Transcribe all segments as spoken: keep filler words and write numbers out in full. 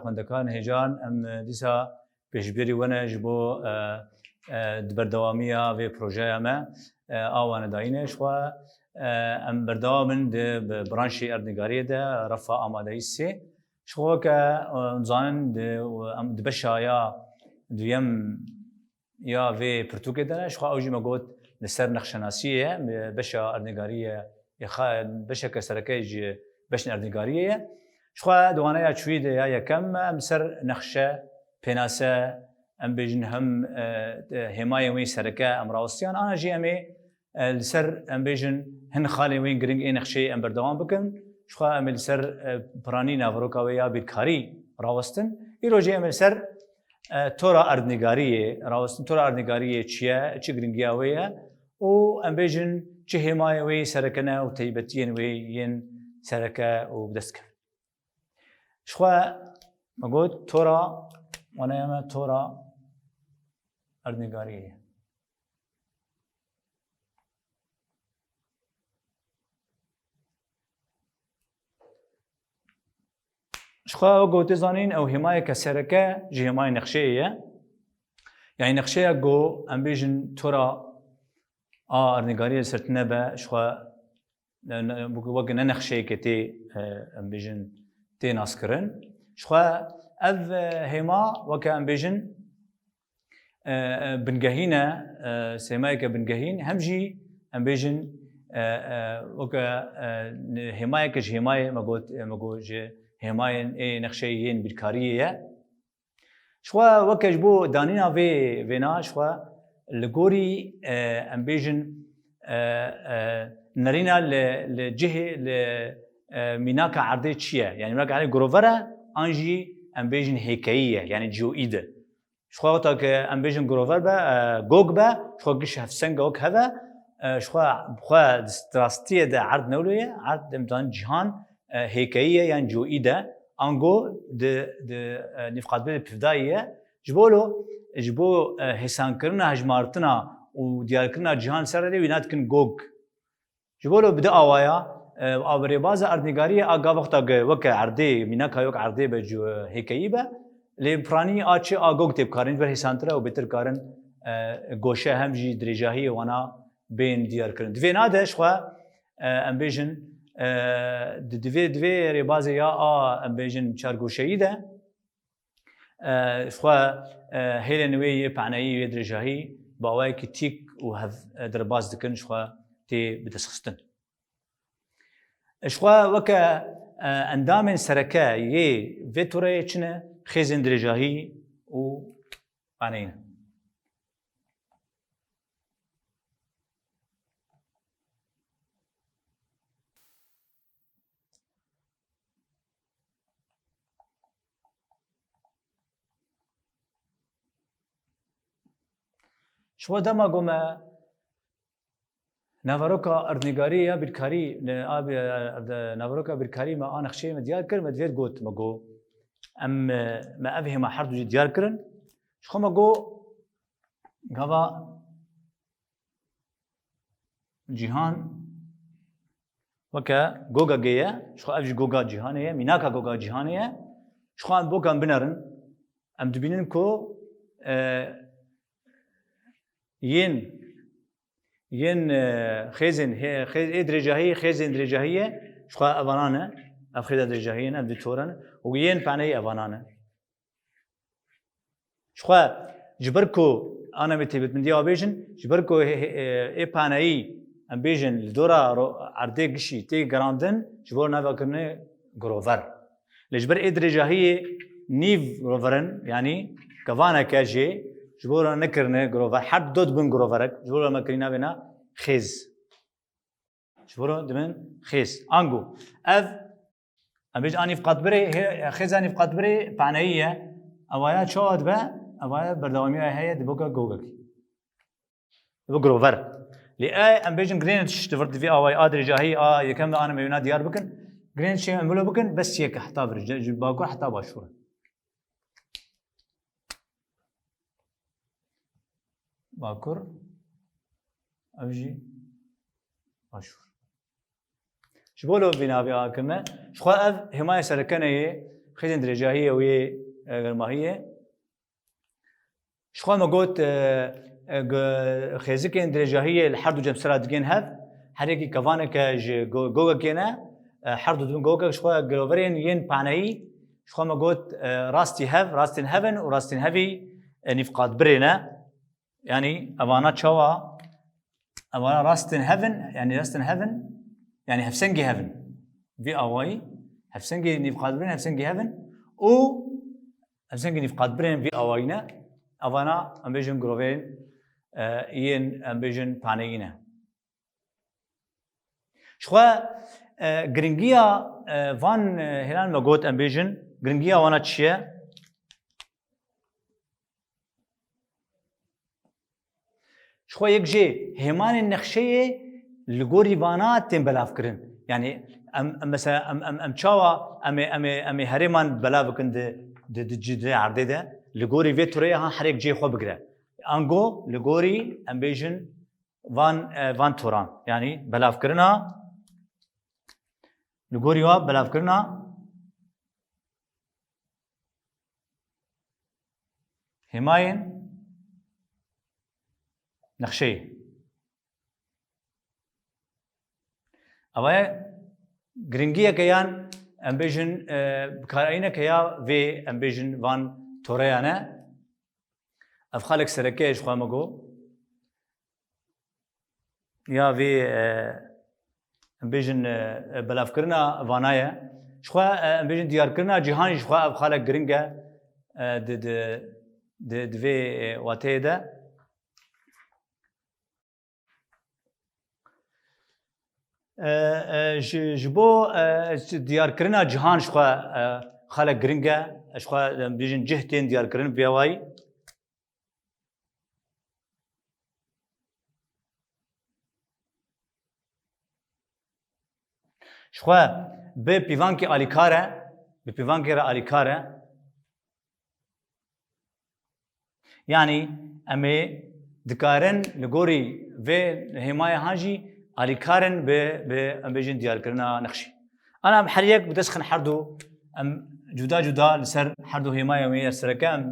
Xwendekan hêcan, em dîsa pêşbirî we ne ji bo, e, e, di berdewamiya vê projeya me, e, a wanedayînê. Ji xwe, e, em berdewam in di bi branşî erdnîgariyê de, refa amadeyî sê. Ji xwe weke, e, em zanin di, em di beşa ya duyem ya vê pirtûkê de ne. Ji xwe ew jî me got li ser nexşenasiyê ye, beşa erdnîgariyê, yê xa-, beşeke sereke ji beşên erdnîgariyê ye. Ji xwe di waneya çûyî de ya yekem em ser nexşe, pênase, em bêjin hem, e, hêmayên wê sereke em rawestiyan, ana jî em ê, e, li ser, em bêjin, hin xalên wê giring ê nexşeyê em berdewam bikin. Ji xwe em ê li ser, e, piranî naveroka wê ya bîrkarî rawestin. Îro jî em ê li ser, e, tora erdnîgariyê rawestin. Tora erdnîgariyê çi ye, çi giringiya wê ye û em bêjin çi hêmayên wê sereke ne û taybetiyên wê yên sereke û bi dest kevin. Ji xwe me got tora, waneya me tora erdnîgariyê ye. Ji xwe wek ku tê zanîn, ew hêmayeke sereke ji hêmayên nexşeyê ye. Yanî nexşeya ku em bêjin tora a erdnîgariyê li ser tune be, ji xwe ne, ne, weke ne nexşeyeke tê, e, em bêjin, tê naskirin. Ji xwe ev, e, hêma weke em bêjin, e, e, bingehîn e, e, hêmayeke bingehîn, hem jî em bêjin, e, e, weke, e, hêmayeke ji hêmayê me got, me got ji hêmayên ê nexşeyê yên bîrkariyê ye. Ji xwe weke ji bo danîna vê vêna, ji xwe li gorî, e, em bêjin, e, e, nerîna li, li cihê, li, e, mînaka erdê çi ye? Yanî mînaka erdê grover e, an jî em bêjin hêkeyî ye, yanî geoîd e. Ji xwe wexta ke em bêjin grover be, e, gog be, ji xwe giş hevseng e, wek hev e, e, ji xwe, bi xwe di rastiyê de erd ne wilo ye, erd em dizanin cîhan, e, hêkeyî ye yan coîd e, ango di, di, e, nîvqatbirê de pivdayî ye. Ji bo lo, ji bo, e, hêsankirina hejmartina û diyarkirina cîhan ser erdê wîna dikin gog. Ji bo lo bi di awaya, e, a rêbaza erdnîgariyê a gav wexta ge weke erdê, mînaka wek erdê be cu-, hêkeyî be, lê piranî a çi a gog tê bikarin, ji ber hêsantire û bêtir karin, e, goşe hem jî dirêjahiyê wana bên diyar kirin. Di vêna de ji xwe, e, em bêjin, e, di, di vê, di vê rêbazê ya a, em bêjin, çargoşeyî de, e, ji xwe, e, hêlên wê yê paneyî, wê dirêjahî bi awayekî tîk û hev, e, derbas dikin, ji xwe tê bidestxistin. Ji xwe weke, e, endamên sereke yê vê toreyê çi ne? Xêzên dirêjahî û paneyî ne. Ji xwe dema ku me naveroka erdnîgarî ya bîrkarî, ne, a, e, e, naveroka bîrkarî me a nexşeyê me diyar kir, me divêt got, me got, em, e, me ev hêma her du jî diyar kirin. Ji xwe me got, gava cîhan weke goga gê ye, ji xwe ev jî goga cîhanê ye, mînaka goga cîhanê ye. Ji xwe em bokan binerin, em dibînin ku, e, yên, yên, e, xêzên, hê-, xêz-, ê dirêjahiyê, xêzên dirêjahiyê, ji xwe evana ne, ev xêza dirêjahiyê ne, ev di tor e ne, û yên paneyê evana ne. Ji xwe, ji ber ku, ana me têbitmindiya bêjin, ji ber ku hê-, hê-, ê paneyî, em bêjin, li dora ro-, erdê gişî tê gerandin, ji bo navê kirine grover. Lê ji ber ê dirêjahiyê nîv grover in, yanî kevaneke jê, ji bo nekirine grover, her du dibin groverek, ji bo me kirî navê na xêz. Ji bo re dibin xêz. Ango. Ev, em bêjin a nîvqatbirê, hê-, xêza nîvqatbirê paneyî ye. Ewaya çawa dibe? Ewaya berdewamiya heye di boka gogekî. Dibe grover. Lê e, em bêjin girêne tişt di vir di vê awayî a dirêjahî a yekem de ana me wêna diyar bikin. Girêne tiştê em wilo bikin, bes yek e heta vir, ji, ji bakur heta başûr. Bakur, ev jî başûr. Ji bo lo vî navê a kirine, ji xwe ev hêmayê sereke ne yê Xêzên dirêjahiyê û yê, e, germahiyê. Ji xwe me got, e, e, g-, xêzikên dirêjahiyê li her du cemsera digên hev, her yekî kevaneke ji go-, gogekê ne, e, her du dibin gogek, ji xwe giroverên yên paneyî, ji xwe me got, e, rastî hev, rastên hev in û rastên hevî, e, nîvqatbirê ne. Yanî evana çawa? Evana rastên hev in, yanî rastên hev in, yanî hevsengê hev in. Vî awayî, hevsengê nîvqatbirên hevsengê hev in û hevsengê nîvqatbirên vî awayî ne. Evana, em bêjin, girovên, e, yên, em bêjin, paneyî ne. Ji xwe, e, giringiya, e, van, e, hêlan me got, em bêjin, giringiya wana çi ye? Ji xwe yek jê hêmanên nexşeyê li gorî vana tên belavkirin. Yanî em, em mesela em, em, em çawa em ê, em ê, em ê herêman belav bikin di, di, di, di erdê de? Li gorî vê toreya ha her yek cihê xwe bigire. Ango li gorî, em bêjin, van, e, van toran. Yanî belavkirina, li gorî wa belavkirina hêmayên nexşeyê. Eva ye giringiyeke yan, em bêjin, e, bikaranîneke ya vê, em bêjin, van toreyan e. Ev xalek sereke ye ji xwe me got. Ya vê, e, em bêjin, e, e, belavkirina vana ye. Ji xwe, e, em bêjin diyarkirina cîhan jî ji xwe ev xalek giring e, e, di, di, di, di vê, e, wateyê de. E, e, ji, ji bo, e, diyarkirina cîhan ji xwe, e, xelek giring e. Ji xwe, em bêjin cih tên diyarkirin vê awayî. Ji xwe bi pîvankê alîkar e, bi pîvankê re alîkar e. Yanî em ê dikarin li gorî vê hêmayê han jî alîkar in bi, bi, em bêjin, diyarkirina nexşî. Ana em her yek bi dest xin her du, em cuda cuda li ser her du hêmayên wê ya sereke em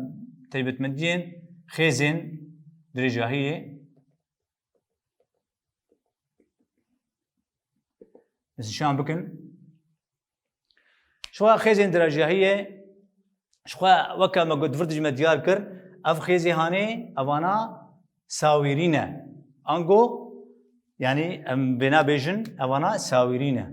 taybetmendiyên xêzên dirêjahiyê nîşan bikin. Ji xwe xêzên dirêjahiyê, ji xwe weke me got, vir dijî me diyar kir, ev xêzê hanê, evana sawîrî ne. Ango, yanî em vêna bêjin, evana sawîrî ne.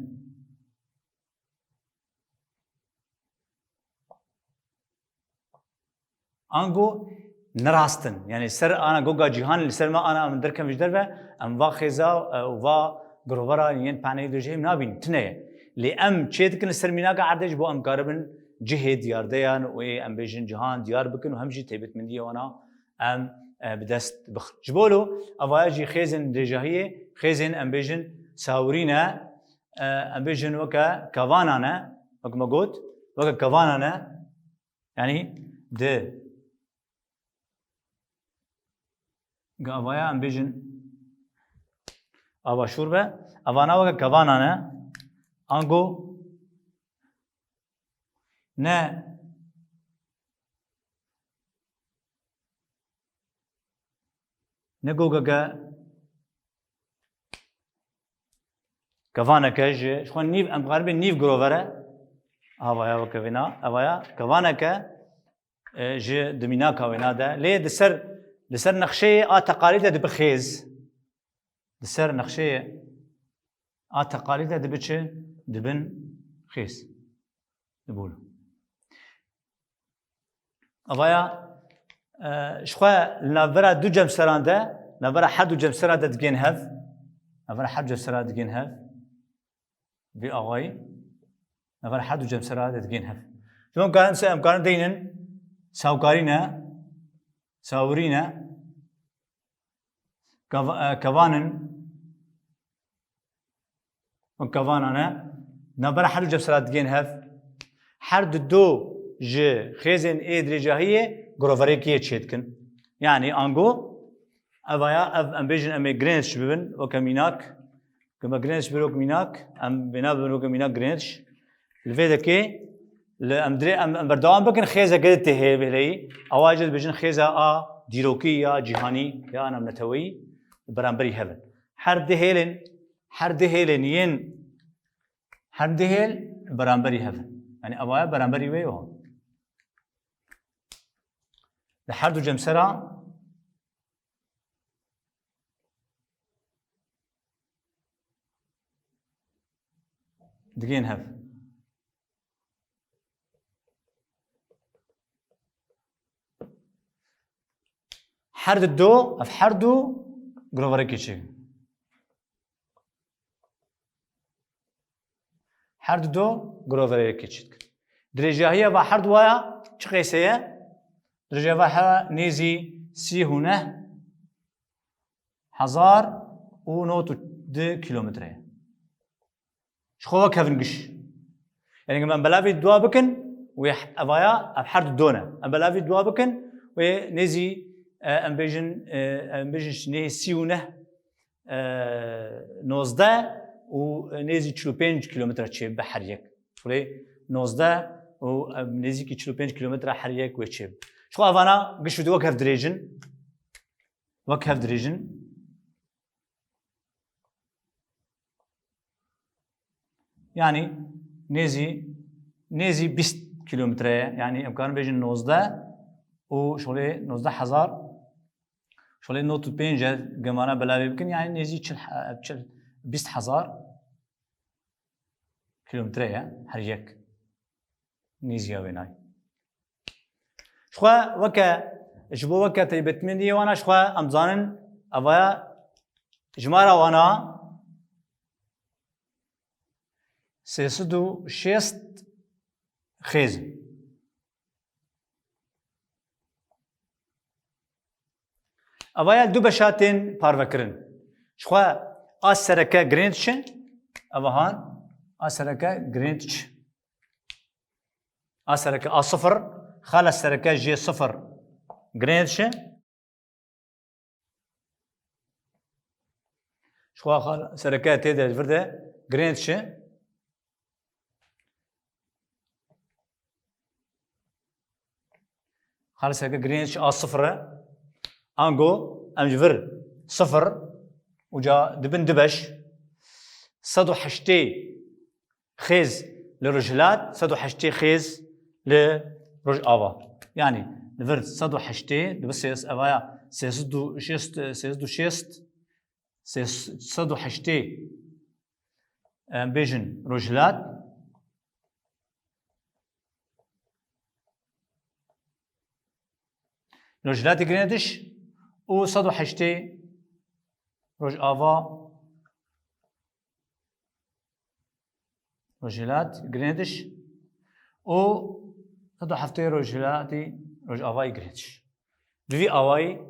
Ango ne rast in. Yanî ser ana goga cîhan, li ser me ana em derkevin ji derve, em va xêza, e, û va girovera yên paneyî dirêjahiyê nabînin. Tune ye. Lê em çê dikin li ser mînaka erdê ji bo em karibin cihê diyardeyan û ê, em bêjin, cîhan diyar bikin û hem jî taybetmendiyê wana em, e, bi dest bixin. Ji bo lo, evaya jî xêzên dirêjahiyê, xêzên, em bêjin, sawirî ne, e, em bêjin weke kevana ne, wek me got, weke kevana ne, yanî di, ga avaya em bêjin ava şûr be, avana weke kevana ne, ango ne, ne gogeke kevaneke ji, ji xwe nîv, em karibê nîv girover e. Avaya weke vêna, avaya kevaneke, e, ji di mînaka wêna de. Lê di ser, di ser nexşeyê a teqalîd de dibi xêz. Di ser nexşeyê a teqalîd de dibi çi? Dibin xêz. Dibûn. Avaya, e, ji xwe li navbera du cemseran de, navbera her du cemsera de digên hev, navbera her cemsera digên hev, vî awayî, navbera her du cemsera de digên hev. Ji bo em karin, em karin deynin, sawkarî ne, sawirî ne, kava-, e, kevan in, Û kevana ne, navbera her du cemsera digên hev. Her du do ji xêzên ê dirêjahiyê giroverekiyê çêdikin. Yanî ango, evaya, ev em bêjin em ê Greenwich bibin, weke mînak. Ku me Greenwich bir weke mînak, em bêna bibin weke mînak Greenwich. Li vê dekê Li em dirê em, em berdewam bikin, xêzeke di tê hê-, hêleyî. Ewa jî dibêjin xêza a dîrokî ya cîhanî ya nemneteweyî, beramberî hev in. Her du hêlên, her du hêlên yên, her du hêl beramberî hev in. Yani ewa ye beramberî wê yo. Li her du cemsera digên hev. Her du do, ev her du girovarekê çêkin. Her du do girovarekê çêkin. Dirêjahiya va her du waya çi qêse ye? Dirêjahiya va hera nêzî sî û neh hezar û nod û du kilometre ye. Ji xwe wek hevin giş. Yani, em belavî dua bikin, wê evaya, ev her du done. Em belavî dua bikin, wê nêzî, e, em bêjin, e, em bêjin nêzî sî û neh, e, nozdeh û nêzî çil û pênc kilometre çêbibe her yek. Şolê nozdeh û, e, nêzîkî çil û pênc kilometre her yek wê çêbibe. Ji xwe evana giş û du wek hev dirêj in. Wek hev dirêj in. Yani nêzî, nêzî bîst kilometre ye. Yani em karin bêjin nozdeh û şolê nozdeh hezar, şolê nod û pênc e, gemana belavê bikin. Yani nêzî çil, çil, bîst hezar kilometre ye her yek. Nêzî ya wê nayê. Ji xwe weke, ji bo weke taybetmendiyê wana ji xwe em zanin, evaya jimara wana sê sed û şêst xêz in. Evaya du beşa tên parvekirin. Ji xwe a sereke Greenwich e, eva han, a sereke Greenwich. A sereke A sifir, xala sereke jê sifir Greenwich e. Ji xwe xal sereke tê de vir de Greenwich e. Xal sereke Greenwich a sifir e. Ango em ji vir sifir û ca dibin du beş. Sed û heştê xêz li rojhilat, sed û heştê xêz li rojava. Yani li vir sed û heştê, li vir sês, evaya sê sed û şêst, sê sed û şêst, sê sed û heştê, em bêjin rojhilat. Rojhilatê Greenwich û sed û heştê rojava, rojhilat Greenwich û sed û heftê rojhilatê rojavayê Greenwich. Bi vî awayî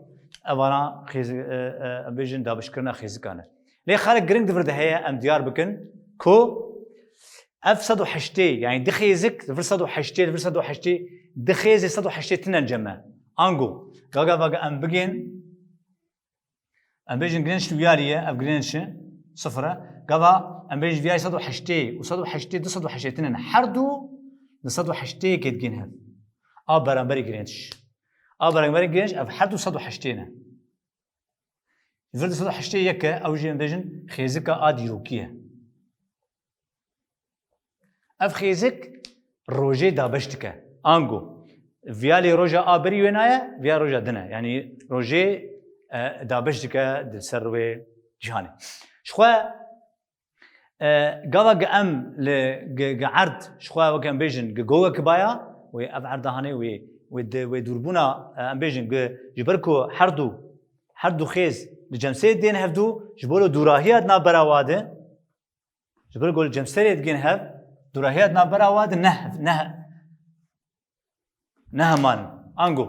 evana xêz-, e, e, em bêjin dabişkirina xêzikan e. Lê xelek giring di vir de heye em diyar bikin ku ev sed û heştê, yani du xêzik, di vir sed û heştê, di vir sed û heştê, du xêzê sed û heştê tinen cem me. Ango, gaga vaga em bigên, em bêjin Greenwich li wiyarî ye, ev Greenwich e, sifir e. Gava em bêjin viyarî sed û heştê û sed û heştê, du sed û heştê tinen. Her du di sed û heştê yekê digên hev. A beramberî Greenwich. A beramberî Greenwich, ev her du sed û heştê ne. Vir di sed û heştê yek e, ew jî em bêjin xêzika a dîrokî ye. Ev xêzik rojê dabeş dike. Ango, viya lê roja a berî wê naye, viya roja din e. Yani rojê, e, dabeş dike di ser wê cîhanê. Ji xwe, e, gava gi em li gi, gi erd, ji xwe weke em bêjin, gi gowek baya, wê ev erda hanê wê, wê di, wê dûrbûna, e, em bêjin, gi, ji ber ku her du, her du xêz li cemsê dên hevdû, ji bo li dûrahiya di navbera wa de, Ji ber ku li cemserê digên hev, dûrahiya di navbera wa de ne, ne, ne heman in. Ango.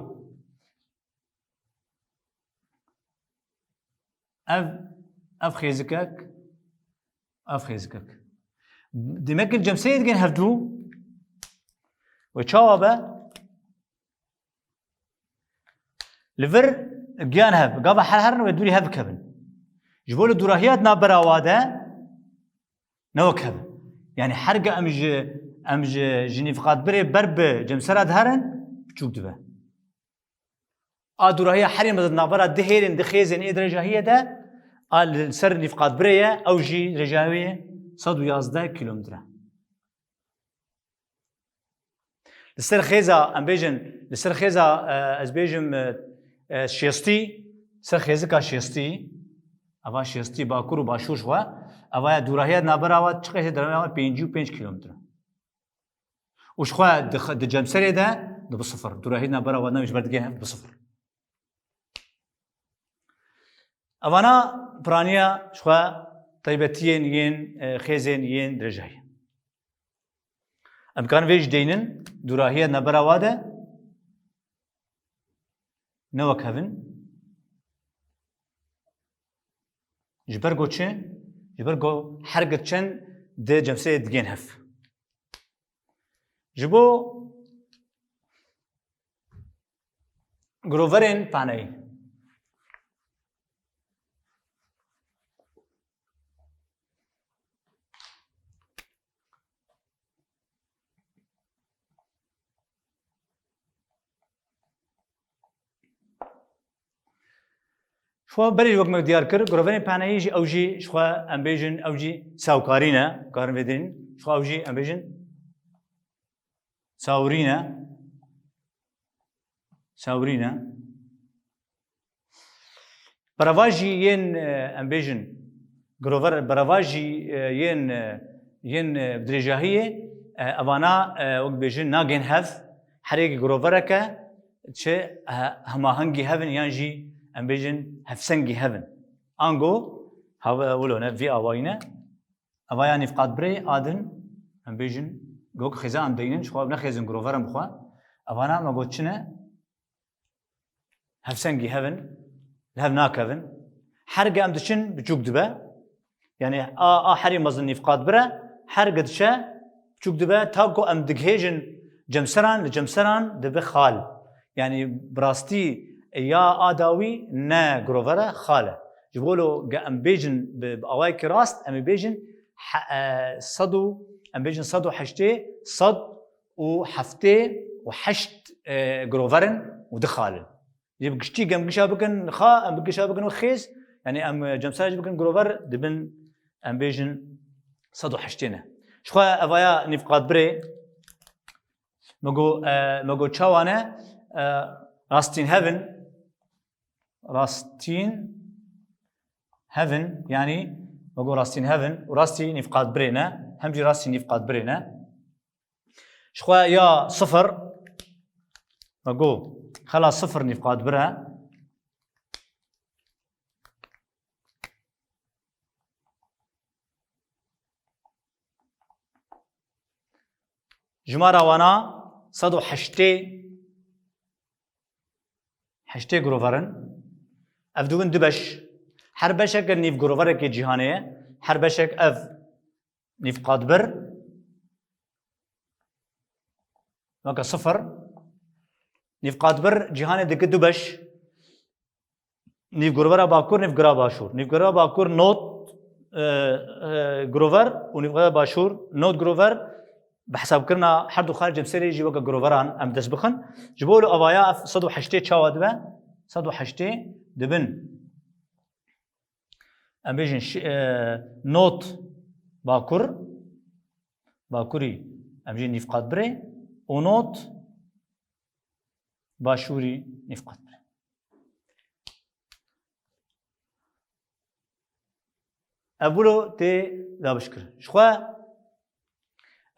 Ev, ev xêzikek, ev xêzikek. Demek ki li cemserê digên hevdû, wê çawa be? Li vir giyan hev, gava her herin wê dûrî hev bikevin. Ji bo li dûrahiya di navbera wa de ne wek hev. Yani her ge em ji, Em ji, ji nîvqatbirê ber bi cemsera diherin, biçûk dibe. A dûrahiya herî mezin navbera du hêlên, du xêzên ê dirêjahiyê de, a li ser nîvqatbirê ye, ew jî dirêjahiyê sed û yazdeh kîlometre. Li ser xêza, em bêjin, li ser xêza, e, ez bêjim, e, e, şêstî, ser xêzika şêstî, eva şêstî bakur û başûr ji xwe, eva ya dûrahiya navbera wa çiqasê derewna wa pêncî û pênc kîlometre. Û ji xwe di, di cemserê de dibi sifir. Dûrahî navbera wan ji ber digihê hev dibi sifir. Evana piraniya ji xwe taybetiyên yên, e, xêzên yên dirêjahî. Em karin vê jî deynin, dûrahiya navbera wa de ne wek hev in. Ji ber ku çi? Ji ber ku her girçend di cemserê digên hev. Ji bo giroverên paneyî. Ji xwe berê wek me diyar kir, giroverên paneyî jî ew jî ji xwe em bêjin, ew jî sawkarî ne, karin vê din. Ji xwe ew jî em bêjin sawrî ne. Sawrî ne. Berevajî yên, e, em bêjin, girover, berevajî, e, yên, e, yên, e, dirêjahiyê, e, evana, e, wek bêjin, nagên hev, her yek girovereke çi, e, hemahengî hev in yan jî em bêjin hevsengî hev in. Ango, hev, wilo ne, vî awayî ne. Eva ya nîvqatbirê a din, em bêjin, wek xêza em deynin, ji xwe ev ne xêzin girover in bi xwe. Evana me got çi ne? Hevsengî hev in, li hev nakevin. Her ge em diçin biçûk dibe. Yanî a, a herî mezin nîvqatbir e, her ge diçe biçûk dibe, ta ku em digihêjin cemseran, li cemseran dibe xal. Yanî bi rastî ya a dawî ne girover e, xal e. Ji bo lo ge em bêjin bi, bi awayekî rast, em ê bêjin he-, e, sed û, em bêjin sed û heştê, sed û heftê û heşt, e, girover in û du xal in. Lê bi giştî gem gişa bikin xa, em bi gişa bikin wek xêz, yanî em, e, cemsera jî bikin girover, dibin, em bêjin sed û heştê ne. Ji xwe evaya nîvqatbirê, me got, e, me got çawa ne, e, rastîn hev in, rastîn hev in, yanî me got rastîn hev in û rastî nîvqatbirê ne, hem jî rastî nîvqatbirê ne. Ji xwe ya sifir, me got, xela sifir nîvqatbir e. Jimara wana sed û heştê, heştê girover in. Ev dibin du beş. Her beşek nîv giroverekê cîhanê ye. Her beşek ev nîvqatbir, weke sifir. Nîvqatbir cîhanê dike du beş. Nîvgirovera bakur, nîvgira başûr. Nîvgira bakur not, e, e, girover û nîvgira başûr not girover. Bi hesabkirina her du xal cemserê jî weke giroveran em dest bixin. Ji bo li avaya ev sed û heştê çawa dibe? Sed û heştê dibin. Em bêjin şi-, e, not bakur, bakurî em jî nîvqatbirê û not başûrî nîvqatbirê. Ev wilo tê dabeşkirin. Ji xwe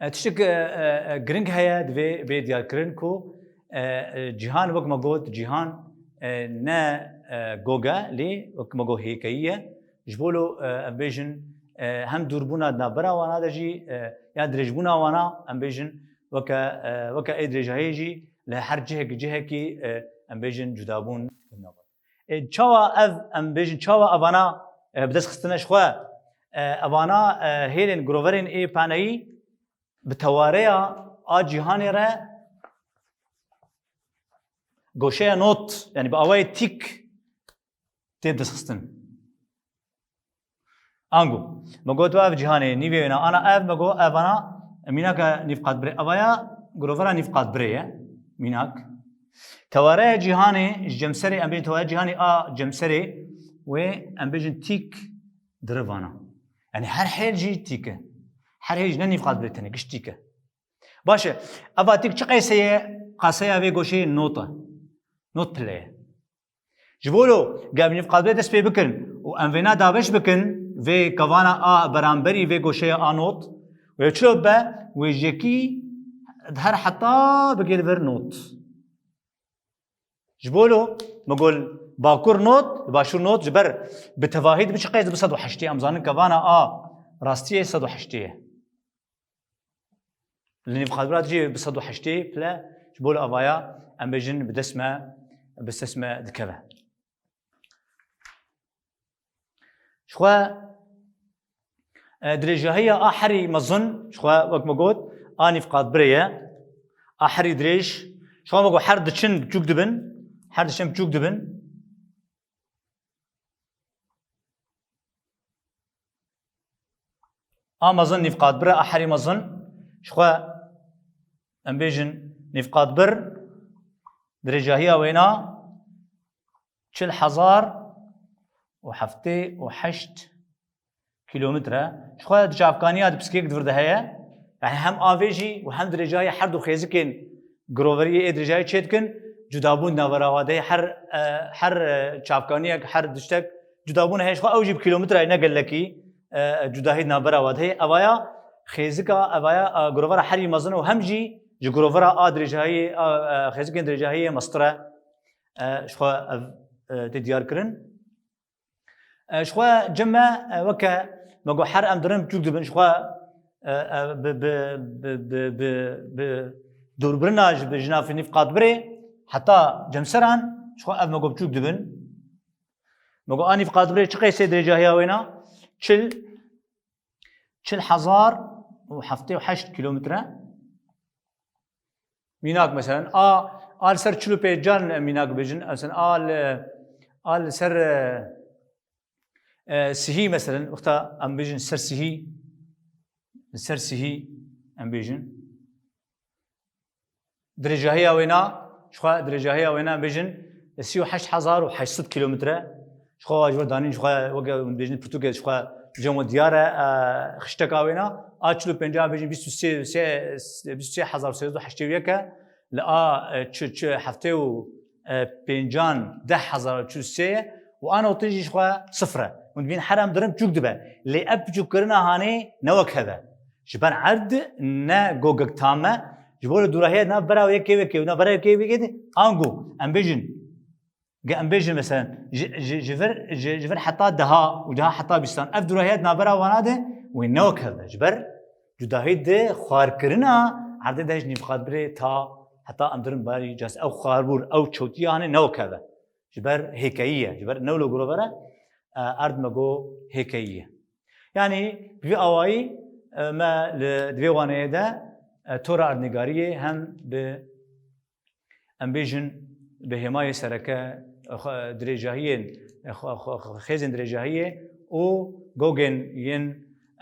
E, tiştek, e, e, e, giring heye, divê bê diyarkirin ku, e, e, cîhan, wek me got, cîhan, e, ne, e, gog e, lê wek me got hêkeyî ye. Ji bo lo, e, em bêjin, e, hem dûrbûna di navbera wana de jî, e, ya dirêjbûna wana, em bêjin, weke, e, weke ê dirêjahiyê jî li her cihek, cihekî, e, em bêjin cudabûn. E, çawa ev, em bêjin, çawa evana, e, bi dest xistine ji xwe, e, evana, e, hêlên giroverên ê paneyî bi tewareya a cîhanê re goşeya not, yanî bi awayê tîk tê destxistin. Ango, me got ev cîhanê nîvê wêna ana ev, me got evana, Mînaka nîvqatbirê. Evaya girovera nîvqatbirê ye. Mînak. Tewareya cîhanê ji cemserê, em bêjin tewareya cîhanê a cemserê wê, em bêjin tîk dirivana. Yani her hêl jî tîk e. Her hêl jî ne nîvqatbirê tenê, giş tîk e. Baş e. Eva tîk çi qeyse ye? Qaseya vê goşeyê not e. Not pile ye. Ji bo lo, ger bi nîvqatbirê dest pê bikin û em vêna dabeş bikin, vê kevana a beramberî vê goşeya a not, wê çilo be, wê ji yekî her heta bigê li vir not. Ji bo lo, me got bakur not, başûr not, ji ber bi tevahî dibe çi qeyse dibe sed û heştê, em zanin kevana a rastiyê sed û heştê ye. Li nîvqatbira jî bi sed û heştê pile, ji bo li avaya, em bêjin bi dest me, bi dest me dikeve. Jixwe, e, dirêjahiya a herî mezin, jixwe wek me got, a nîvqatbirê ye. A herî dirêj, jixwe me got her diçin biçûk dibin, her diçin biçûk dibin. A mezin nîvqatbir e, a herî mezin. Jixwe em bêjin nîvqatbir dirêjahiya wêna çil hezar û heftê û heşt kîlometre. Jixwe di çavkaniya di piskêk di vir de heye. Yani hem avê jî û hem dirêjahiyê her du xêzikên giroveriyê ê dirêjahiyê çê dikin. Cudabûn di navbera wan de heye. Her, e, her, e, çavkaniyek, her tiştek cudabûn heye. Jixwe ew jî bi kîlometre ne gelekî, e, cudahî di navbera wan de heye. Evaya xêzika, evaya, e, girovera herî mezin û hem jî ji girovera a dirêjahiyê, a, e, xêzikên dirêjahiyê mestir e. E, jixwe ev, e, tê diyar kirin. E, jixwe cem me, e, weke me got her em dirin biçûk dibin, jixwe, e, e, bi, bi, bi, bi, bi, bi dûrbirina ji, bi jinafê nîvqatbirê heta cemseran, jixwe ev me got biçûk dibin. Me got a nîvqatbirê çi qeysê dirêjahiya wêna? Çil, çil hezar û heftê û heşt kîlometre. Mînak, meselen, a, a li ser çil û pêncan, em mînak bêjin, meselen, a li, a li ser, e, e, sihî, meselen, wexta em bêjin ser sihî, li ser sihî em bêjin. Dirêjahiya wêna, jixwe dirêjahiya wêna em bêjin sî û heşt hezar û heşt sed kîlometre. Jixwe ji vir danîn, jixwe weke hûn dibêjin pirtûkê, jixwe cem we diyar e, e, xişteka wêna. A çil û pêncan bêjin bîst û sê, sê, bîst û sê hezar sê sed û heştê û yek e. Li a, e, çi, çi heftê û, e, pêncan deh hezar û çil û sê ye. Û a notin jî jixwe sifir e. Hûn dibînin her em dirin biçûk dibe. Lê ev biçûkkirina hanê ne wek hev e. Ji ber erd ne gogek tam e. Ji bo li dûrahiya nav bera yekê wekê û nav bera yekê wekê de ango em bêjin. Ge em bêjin, meselen, ji, ji, ji vir, ji, ji vir heta deha û deha heta bîstan. Ev dûrahiya di navbera wana de wê ne wek hev be. Ji ber cudahî di xwarkirina erdê de ji nîvqatbirê ta heta em dirin barî cas. Ew xwarbûr, ew çewtiya hanê ne wek hev e. Ji ber hêkeyî ye. Ji ber ne wilo girover e, e, erd me got hêkeyî ye. Yanî bi vî awayî, e, me li, di vê waneyê de, e, tora erdnîgariyê hem bi em bêjin bi hêmayê sereke, xwe-, dirêjahiyên, xwe-, xwe-, xwe-, xêzên dirêjahiyê û gogên yên,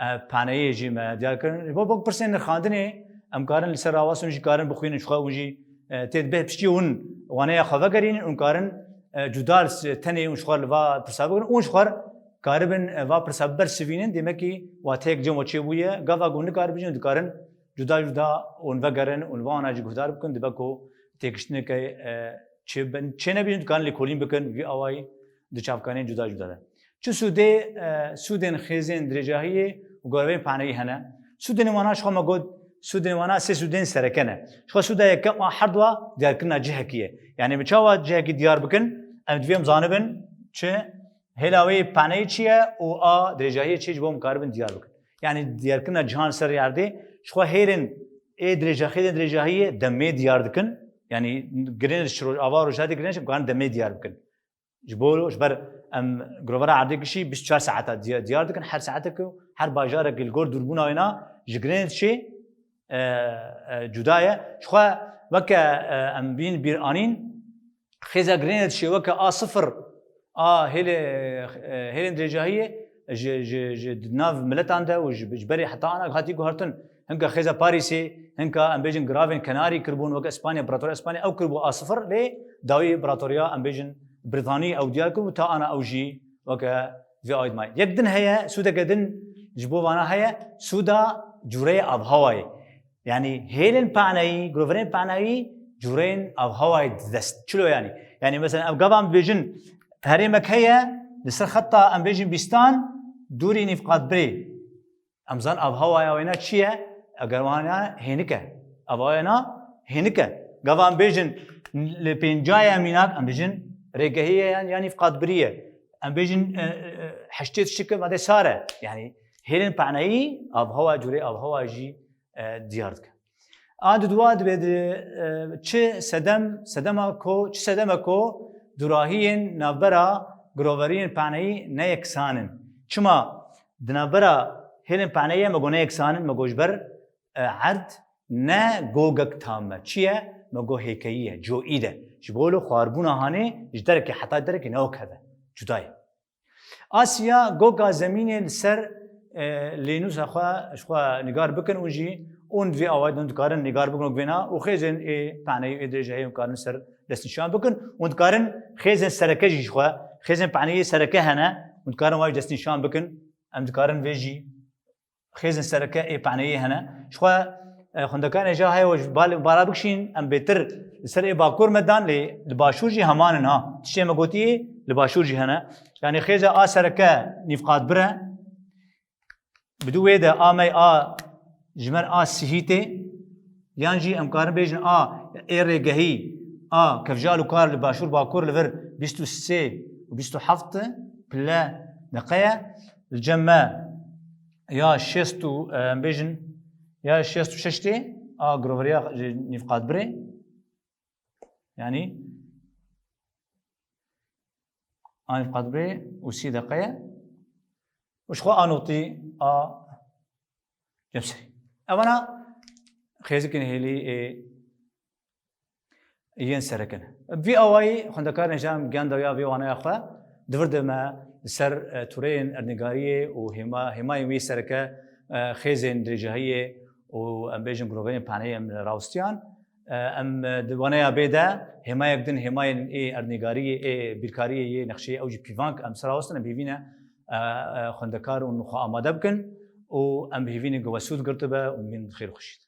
e, paneyê jî me diyar kirin. Ji bo bok pirsên nirxandinê em karin li ser awasûn jî karin bixwînin, ji xwe hûn jî, e, tê dibe piştî hûn waneya xwe vegerînin, hûn karin, e, cuda li s-, tenê hûn ji xwe li va pirsa bigirin, hûn ji xwe karibin, e, va pirsa bibersivînin, demekî wateyek cem we çêbûye, gava ku hûn nikaribin jî hûn dikarin cuda cuda hûn vegerin û li va wana jî guhdar bikin, dibe ku têkiştineke, e, çê bin, çê nebînin, dikarin lêkolîn bikin, vî awayî di çavkanên cuda cuda de. Çi sûdê, e, sûdên xêzên dirêjahiyê û gorevên paneyî hene? Sûdên wana ji xwe me got, sûdên wana sê sûdên sereke ne. Ji xwe sûda yekem a herduwa diyarkirina cihekî ye. Yanî bi çawa cihekî diyar bikin, em divê em zanibin çi hêla wê paneyî çi ye û a dirêjahiyê çi ye ji bo em karibin diyar bikin. Yanî diyarkirina cihan ser erdê, ji xwe hêrên ê dirêja-, xêzên dirêjahiyê demê diyar dikin. Yanî Greenwich, roj-, ava rojhatê Greenwich em karin demê diyar bikin. Ji bo, ji ber em girovera erdê gişî bîst û çar saeta diya-, diyar dikin. Her saetek û her bajarek li gor dûrbûna wêna ji Greenwichê, e, e, cuda ye. Ji xwe weke, e, em bîn bîr anîn, xêza Greenwichê weke a sifir a hêlê, e, hêlên dirêjahiyê ji, ji, ji di nav miletan de û ji, ji berê heta ana hatî guhertin. Hinka xêza Parîsê, hinka em bêjin giravên kenarî kiribûn, weke Îspanya, împeratoriya Îspanya ew kiribû a sifir, lê dawî împeratoriya em bêjin Brîtanî ew diyar kiribû ta ana ew jî weke vê awayî dimayî. Yek din heye, sûdeke din ji bo vana heye, sûda cûreyê avhewayê. Yanî hêlên paneyî, giroverên paneyî cûreyên avhewayê didest. Çilo yanî? Yanî mesela ev gava em dibêjin herêmek heye, li ser xeta em bêjin bîstan dûrî nîvqatbirê. Em zan avhewaya wêna çi ye? Eger wana hênik e. Avhewaya na hênik e. Gava em bêjin li pêncayê mînak, em bêjin rêgehî ye yan, yan nîvqatbirî ye. Em bêjin, e, e, e, heştê tiştik e, madê sar e. Yanî hêlên paneyî avhewa, cûrê avhewa jî, e, diyar dike. A di dua dibe di, e, çi sedem, sedema ko, çi sedeme ko dûrahiyên navbera giroveriyên paneyî ne yeksan in. Çima di navbera hêlên paneyê me got ne yeksan in, me got ji ber, e, erd ne gogek tam e. Çi ye? Me got hêkeyî ye, coîd e. Ji bo lo xwarbûna hanê ji derekê heta derekê ne wek hev e. Cuda ye. Asya goka zemînê li ser, e, lênûsa xwe, ji xwe nîgar bikin û jî ûn vê awayî din dikarin nîgar bikin wek vêna û xêzên ê paneyî û ê dirêjehiyê hûn dikarin ser destnîşan bikin. Hûn dikarin xêzên sereke jî ji xwe, xêzên paneyê sereke hene, hûn dikarin wa jî destnîşan bikin. Em dikarin vê jî xêzên sereke ê paneyê hene. Ji xwe, e, xwendekarên hêja heye we ji bal-, bala bikişîn, em bêtir li ser ê bakur me dan, lê li başûr jî heman in ha. Tiştê me gotiyê li başûr jî hene. Yanî xêza a sereke nîvqatbir e. Bi du wê de a me a ji me re a sihîtê, yan jî em karin bêjin a ê rêgehî, a kevjal û kar li başûr bakur li vir bîst û sê û bîst û heft pile deqe ye. Li cem me ya şêst û, e, em bêjin, ya şêst û şeş tê, a giroveriya ji nîvqatbirê. Yanî a nîvqatbirê û sî deqe ye. Û ji xwe a notî a cem serî. Evana xêzikên hêlî ê yên sereke ne. Vî awayî xwendekarên hêja em giyan dawiya vê waneya xwe, di vir de me li ser, e, tûreyên erdnîgariyê û hêma-, hêmayên wî sereke, e, xêzên dirêjahiyê û em bêjin giroverên paneyê em rawistiyan. E, em, e, di waneya bê de hêmayek din hêmayên ê erdnîgariyê, ê bîrkariyê, yê nexşeyê ew jî pîvank em ser rawestin, em hêvî ne, e, e, xwendekar û xwe amade bikin û em bi hêvî ne ku we sûd girtibe û min xêr xweşî.